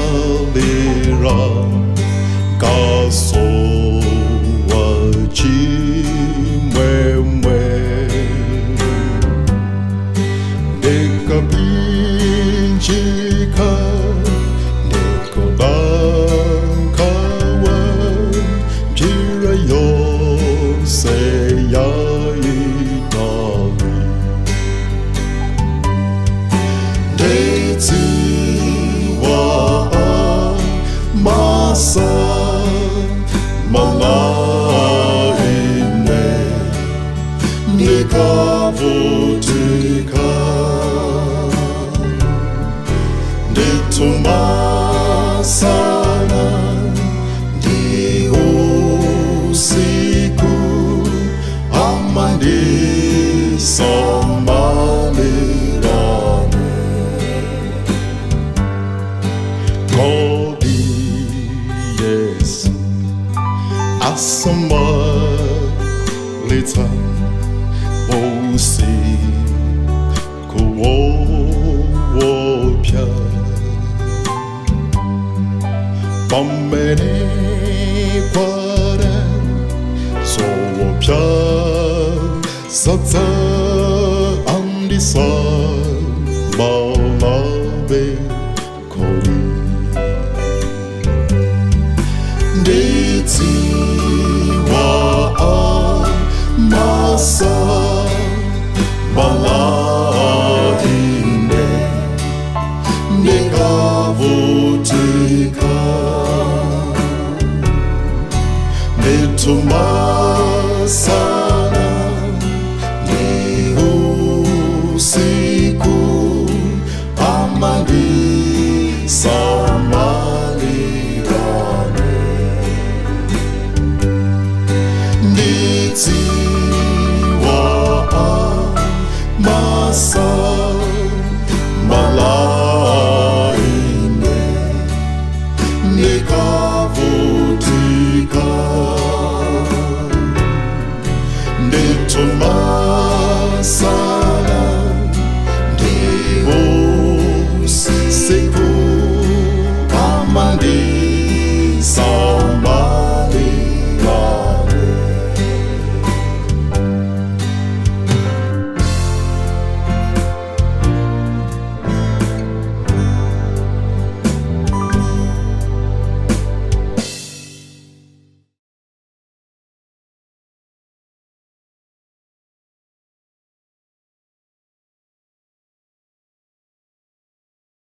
Asamalira kasowa chimwemwe ndikapinjika ndikuda nkhawa njira yonse yaitali ndidziwa amasamala ine ndikavutika ndithu masana ndi usiku amandisamalira Kodi Yesu asamalitsa usiku woopsa pamene kwada zoopsa zadza andisamalabe kodi ndidziwa amasamala ine ndikavutika ndithu masana